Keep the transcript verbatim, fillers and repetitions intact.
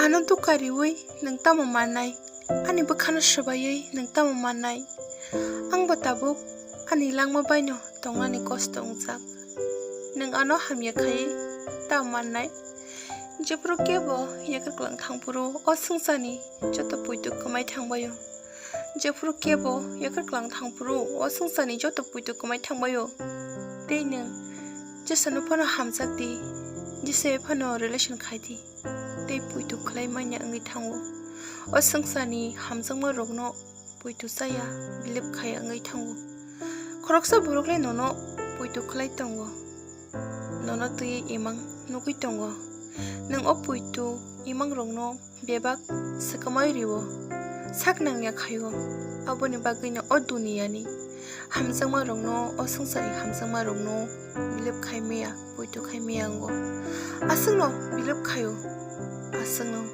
Ano dukha riwi nwng tamo mannai? Ani bwkhano swbaiwi nwng tamo mannai? Ang bo tabuk ani langma baino tongnani kosto wngjak. Nwng ano hamya khaiwi tamo mannai? Jephuru kebo yakarklang thangphuru o swngcharni joto poito kwmai thangbaio. Jephuru kebo yakarklang thangphuru o swngcharni joto poito kwmai thangbaio. Tei nwng jesano phano hamjak di, jesa phano relation khai di. Tei poito khlai manya wngwi thango. O swngcharni hamjakma rokno poito chaya, believe khaya wngwi thango. Khoroksa borok le nono poito khlai tongo. Nono twi imang nugwi tongo. Nwng o poito imang rokno bebak swkamwi rio, sak nangya khaio. Aboni bagwino o duniyani hamjakma rokno, o swngcharni hamjakma rokno believe khai maya, poito khai maya wngo. Aswkno believe khaio, aswkno